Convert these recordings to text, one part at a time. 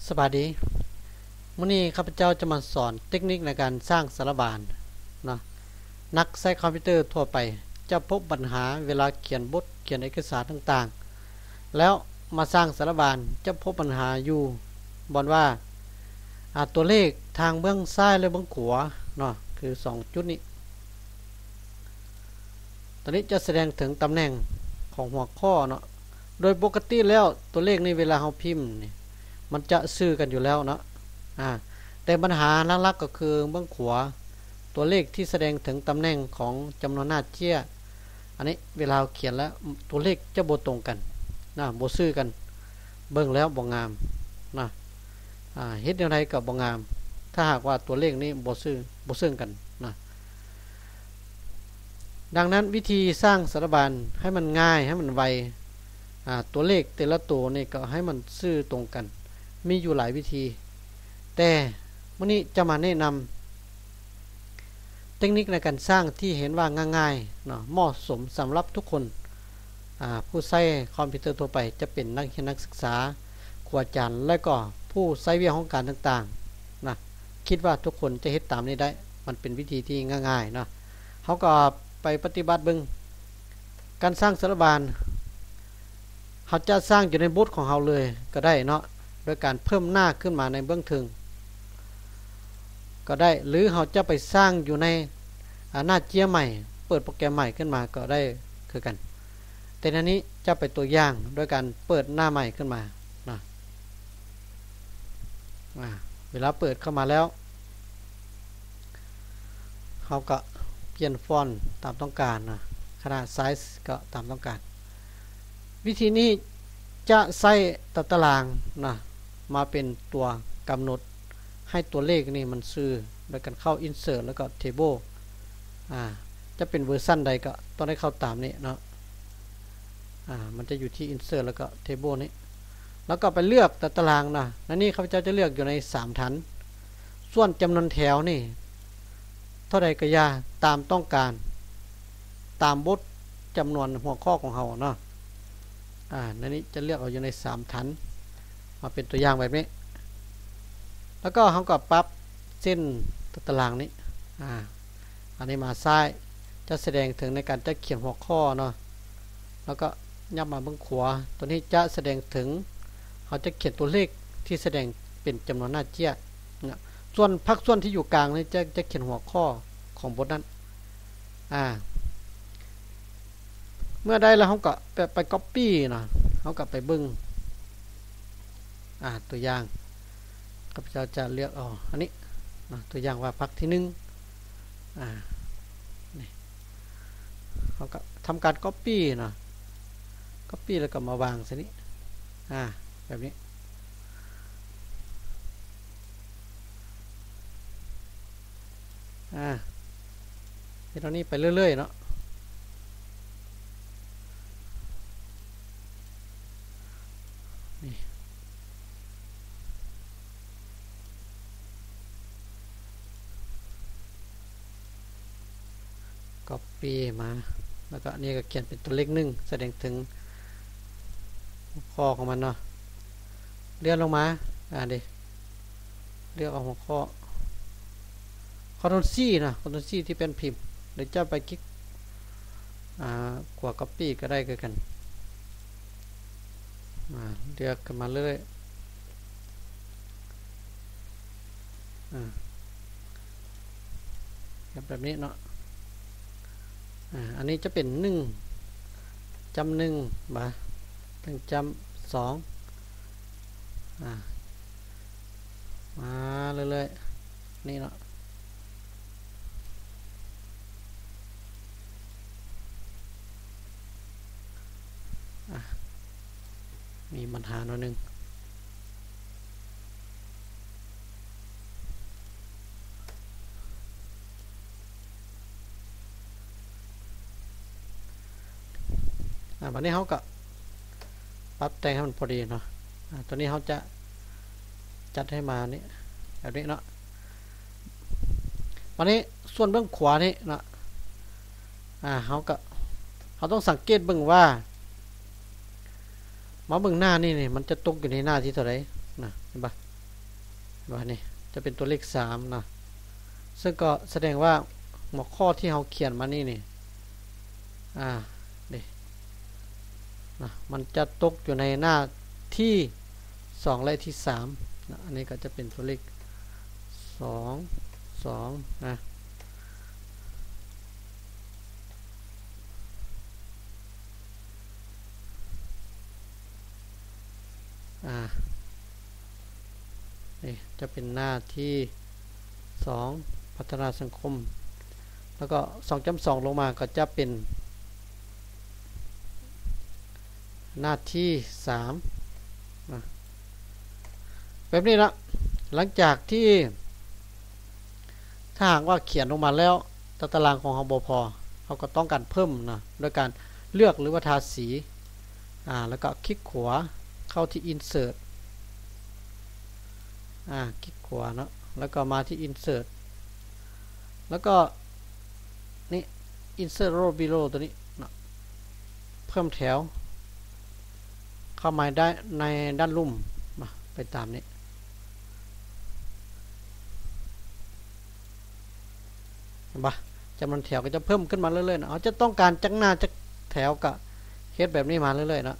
ສະບາຍດີ. ມື້ນີ້ຂ້າພະເຈົ້າຈະມາສອນເຕັກນິກໃນການສ້າງສາລະບານເນາະ. ນັກໃຊ້ຄອມພິວເຕີທົ່ວໄປຈະພົບບັນຫາເວລາຂຽນບົດ, ຂຽນເອກະສານຕ່າງໆ ແລ້ວມາສ້າງສາລະບານ ຈະພົບບັນຫາຢູ່ບ່ອນວ່າ ອາ ຕົວເລກທາງເບື້ອງຊ້າຍ ແລະ ເບື້ອງຂວາເນາະ, ຄືສອງຈຸດນີ້. ຕົວນີ້ຈະສະແດງເຖິງຕຳແໜ່ງຂອງຫົວຂໍ້ເນາະ. ໂດຍປົກກະຕິແລ້ວ ຕົວເລກນີ້ເວລາເຮົາພິມນີ້ ມັນຈະຊື່ກັນຢູ່ແລ້ວເນາະ. ອາ ແຕ່ບັນຫາຫຼັກໆກໍຄືເບື້ອງຂວາ, ຕົວເລກທີ່ສະແດງເຖິງຕຳແໜ່ງຂອງຈຳນວນໜ້າເຈ້ຍ. ອັນນີ້ເວລາເຮົາຂຽນແລ້ວ ຕົວເລກຈະບໍ່ຕົງກັນນະ, ບໍ່ຊື່ກັນ, ເບິ່ງແລ້ວບໍ່ງາມນະ. ອາ ເຮັດແນວໃດກໍບໍ່ງາມ ຖ້າຫາກວ່າຕົວເລກນີ້ບໍ່ຊື່ ບໍ່ເຊິ່ງກັນນະ. ດັ່ງນັ້ນ ວິທີສ້າງສາລະບານໃຫ້ມັນງ່າຍ ໃຫ້ມັນໄວ ອາ ຕົວເລກແຕ່ລະໂຕນີ້ກໍໃຫ້ມັນຊື່ຕົງກັນ ມີຢູ່ຫຼາຍວິທີ. ແຕ່ມື້ນີ້ຈະມາແນະນຳເຕັກນິກໃນການສ້າງທີ່ເຫັນວ່າງ່າຍໆເນາະ, ເໝາະສົມສຳລັບທຸກຄົນ. ອາ ຜູ້ໃຊ້ຄອມພິວເຕີທົ່ວໄປ ຈະເປັນນັກຮຽນນັກສຶກສາ, ຄູອາຈານ ແລະ ກໍຜູ້ໃຊ້ວຽກຫ້ອງການຕ່າງໆນະ, ຄິດວ່າທຸກຄົນຈະເຮັດຕາມນີ້ໄດ້. ມັນເປັນວິທີທີ່ງ່າຍໆເນາະ. ເຮົາກໍໄປປະຕິບັດເບິ່ງ. ການສ້າງສາລະບານ ເຮົາຈະສ້າງຢູ່ໃນບົດຂອງເຮົາເລີຍກໍໄດ້ເນາະ, ໂດຍການເພີ່ມໜ້າຂຶ້ນມາໃນເບື້ອງເທິງກໍໄດ້ ຫຼື ເຮົາຈະໄປສ້າງຢູ່ໃນ ອາ ໜ້າເຈ້ຍໃໝ່, ເປີດໂປຣແກຣມໃໝ່ຂຶ້ນມາກໍໄດ້ຄືກັນ. ແຕ່ໃນນີ້ຈະໄປຕົວຢ່າງໂດຍການເປີດໜ້າໃໝ່ຂຶ້ນມານະ. ອາ ເວລາເປີດເຂົ້າມາແລ້ວ ເຮົາກໍປ່ຽນຟອນຕາມຕ້ອງການນະ, ຂະໜາດໄຊສ໌ກໍຕາມຕ້ອງການ. ວິທີນີ້ຈະໃຊ້ຕາຕະລາງນະ ມາເປັນຕົວກຳນົດໃຫ້ຕົວເລກນີ້ມັນຊື່ ໂດຍການເຂົ້າອິນເສີດ ແລ້ວກໍເທເບິ້ນ. ອາ ຈະເປັນເວີຊັນໃດກໍຕ້ອງໄດ້ເຂົ້າຕາມນີ້ເນາະ. ອາ ມັນຈະຢູ່ທີ່ອິນເສີດ ແລ້ວກໍເທເບິ້ນນີ້ ແລ້ວກໍໄປເລືອກຕາຕະລາງນະ. ໃນນີ້ຂ້າພະເຈົ້າຈະເລືອກຢູ່ໃນສາມຖັນ, ສ່ວນຈຳນວນແຖວນີ້ເທົ່າໃດກໍຢ່າ, ຕາມຕ້ອງການ, ຕາມບົດຈຳນວນຫົວຂໍ້ຂອງເຮົາເນາະ. ອາ ໃນນີ້ຈະເລືອກເອົາຢູ່ໃນສາມຖັນ ມາເປັນຕົວຢ່າງແບບນີ້ ແລ້ວກໍເຮົາກໍປັບເສັ້ນຕາຕະລາງນີ້. ອາ ອັນນີ້ມາຊ້າຍ ຈະສະແດງເຖິງໃນການຈັດຂຽນຫົວຂໍ້ເນາະ, ແລ້ວກໍຫຍັບມາເບື້ອງຂວາ. ຕົວນີ້ຈະສະແດງເຖິງ ເຮົາຈະຂຽນຕົວເລກທີ່ສະແດງເປັນຈຳນວນໜ້າເຈ້ຍນະ. ສ່ວນພາກສ່ວນທີ່ຢູ່ກາງນີ້ຈະ ຈະຂຽນຫົວຂໍ້ຂອງບົດນັ້ນ. ອາ ເມື່ອໄດ້ແລ້ວເຮົາກໍໄປ ໄປກັອບປີ້ເນາະ, ເຮົາກໍໄປເບິ່ງ ອາ ຕົວຢ່າງ. ຂ້າພະເຈົ້າຈະເລືອກເອົາອັນນີ້ເນາະ, ຕົວຢ່າງວ່າພາກທີໜຶ່ງ. ອາ ນີ້ ເຮົາກໍທຳການກັອບປີ້ເນາະ, ກັອບປີ້ແລ້ວກໍມາວາງໃສ່ນີ້. ອາ ແບບນີ້. ອາ ເຮັດເທົ່ານີ້ໄປເລື້ອຍໆເນາະ. ນີ້ ກັອບປີ້ມາ ແລ້ວກໍນີ້ກໍຂຽນເປັນຕົວເລກໜຶ່ງ ສະແດງເຖິງຫົວຂໍ້ຂອງມັນເນາະ. ເລື່ອນລົງມາ ອາ ເດ ເລືອກເອົາຫົວຂໍ້ ຄອນໂທຣນຊີນະ, ຄອນໂທຣນຊີທີ່ແປ້ນພິມ ຫຼືຈະໄປຄລິກ ອາ ຂວາກັອບປີ້ກໍໄດ້ຄືກັນ. ອາ ເລືອກຂຶ້ນມາເລື້ອຍໆ ອາ ແບບ ແບບນີ້ເນາະ. ອາ ອັນນີ້ຈະເປັນໜຶ່ງຈ້ຳໜຶ່ງ ບາ ໜຶ່ງຈ້ຳສອງ ອາ ມາເລື້ອຍໆ ນີ້ເນາະ. ອາ ມີບັນຫາໜ້ອຍໜຶ່ງ. ອາ ບາດນີ້ເຮົາກໍປັບແຕ່ງໃຫ້ມັນພໍດີເນາະ. ອາ ຕົວນີ້ເຮົາຈະຈັດໃຫ້ມານີ້ ແບບນີ້ເນາະ. ບາດນີ້ສ່ວນເບື້ອງຂວານີ້ເນາະ ອາ ເຮົາກໍ ເຮົາຕ້ອງສັງເກດເບິ່ງວ່າ ມາເບິ່ງໜ້ານີ້ນີ້ ມັນຈະຕົກຢູ່ໃນໜ້າທີເທົ່າໃດນະ ເຫັນບໍ່? ວ່ານີ້ຈະເປັນຕົວເລກສາມນະ ເຊິ່ງກໍສະແດງວ່າຫົວຂໍ້ທີ່ເຮົາຂຽນມານີ້ນີ້ ອ່າ ນີ້ນະ ມັນຈະຕົກຢູ່ໃນໜ້າທີສອງ ແລະ ທີສາມນະ. ອັນນີ້ກໍຈະເປັນຕົວເລກສອງ ສອງນະ. ອ່າ ນີ້ຈະເປັນໜ້າທີສອງ ພັດທະນາສັງຄົມ ແລ້ວກໍສອງຈ້ຳສອງລົງມາກໍຈະເປັນໜ້າທີສາມນະ ແບບນີ້ນະ. ຫຼັງຈາກທີ່ ຖ້າຫາກວ່າຂຽນລົງມາແລ້ວ ຕາຕະລາງຂອງເຮົາບໍ່ພໍ ເຮົາກໍຕ້ອງການເພີ່ມນະ ໂດຍການເລືອກ ຫຼືວ່າທາສີ ອ່າ ແລ້ວກໍຄລິກຂວາເຂົ້າທີ່ Insert ອ່າ ຄລິກຂວາເນາະ ແລ້ວກໍມາທີ່ Insert ແລ້ວກໍນີ້ Insert Row Below ຕົວນີ້ເນາະ ເພີ່ມແຖວເຂົ້າມາໄດ້ໃນດ້ານລຸ່ມ ມາ ໄປຕາມນີ້ ເຫັນບໍ່? ຈຳນວນແຖວກໍຈະເພີ່ມຂຶ້ນມາເລື້ອຍໆນະ. ເຮົາຈະຕ້ອງການຈັກໜ້າຈັກແຖວກໍເຮັດແບບນີ້ມາເລື້ອຍໆເນາະ.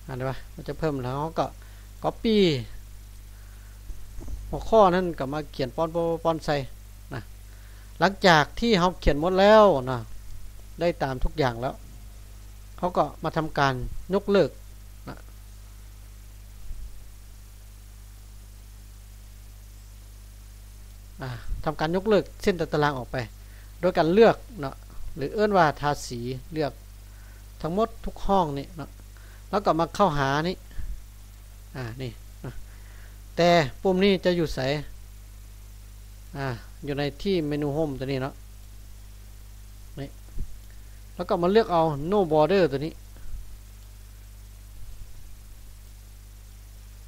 ອ່າ ເຫັນບໍ່? ມັນຈະເພີ່ມ ແລ້ວເຮົາກໍ Copy ຫົວຂໍ້ນັ້ນກໍມາຂຽນປ້ອນ ປ້ອນ ປ້ອນໃສ່ນະ. ຫຼັງຈາກທີ່ເຮົາຂຽນໝົດແລ້ວນະ ໄດ້ຕາມທຸກຢ່າງແລ້ວ ເຮົາກໍມາທຳການຍົກເລີກນະ. ອ່າ ທຳການຍົກເລີກເສັ້ນຕາຕະລາງອອກໄປ ໂດຍການເລືອກເນາະ ຫຼືເອີ້ນວ່າທາສີ ເລືອກທັງໝົດທຸກຫ້ອງນີ້ເນາະ ແລ້ວກໍມາເຂົ້າຫານີ້ ອ່າ ນີ້ເນາະ. ແຕ່ປຸ່ມນີ້ຈະຢູ່ໃສ? ອ່າ ຢູ່ໃນທີ່ເມນູ Home ຕົວນີ້ເນາະ ນີ້ ແລ້ວກໍມາເລືອກເອົາ No Border ຕົວນີ້.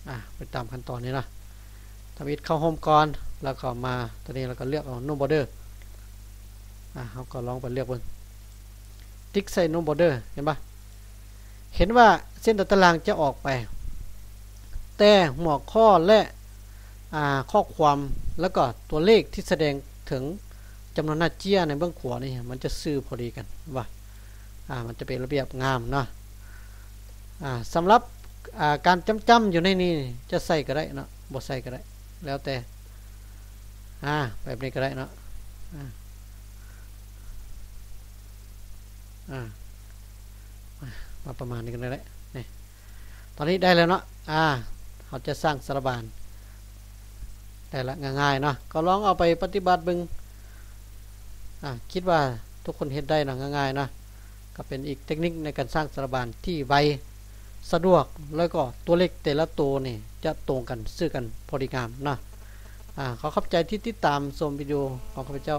ອ່າ ໄປຕາມຂັ້ນຕອນນີ້ນະ ທຳອິດເຂົ້າ Home ກ່ອນ ແລ້ວກໍມາຕົວນີ້ ແລ້ວກໍເລືອກເອົາ No Border. ອ່າ ເຮົາກໍລອງໄປເລືອກເບິ່ງ ຕິກໃສ່ No Border ເຫັນບໍ່? ເຫັນວ່າເສັ້ນຕາຕະລາງຈະອອກໄປ ແຕ່ຫົວຂໍ້ ແລະ ອ່າ ຂໍ້ຄວາມ ແລ້ວກໍຕົວເລກທີ່ສະແດງເຖິງຈຳນວນໜ້າເຈ້ຍໃນເບື້ອງຂວານີ້ ມັນຈະຊື່ພໍດີກັນ ເຫັນບໍ່? ອ່າ ມັນຈະເປັນລະບຽບງາມເນາະ. ອ່າ ສຳລັບ ອ່າ ການຈ້ຳໆຢູ່ໃນນີ້ ຈະໃສ່ກໍໄດ້ເນາະ ບໍ່ໃສ່ກໍໄດ້ ແລ້ວແຕ່ ອ່າ ແບບນີ້ກໍໄດ້ເນາະ. ອ່າ ອ່າ ມາປະມານນີ້ກໍໄດ້ແຫຼະ ນີ້ ຕອນນີ້ໄດ້ແລ້ວເນາະ. ອ່າ ເຮົາຈະສ້າງສາລະບານໄດ້ລະ ງ່າຍໆເນາະ ກໍລອງເອົາໄປປະຕິບັດເບິ່ງ. ອ່າ ຄິດວ່າທຸກຄົນເຮັດໄດ້ເນາະ ງ່າຍໆເນາະ ກໍເປັນອີກເຕັກນິກໃນການສ້າງສາລະບານທີ່ໄວ ສະດວກ ແລ້ວກໍຕົວເລກແຕ່ລະໂຕນີ້ຈະຕົງກັນ ຊື່ກັນພໍດີງາມເນາະ. ອ່າ ຂໍຂອບໃຈທີ່ຕິດຕາມຊົມວິດີໂອຂອງຂ້າພະເຈົ້າ.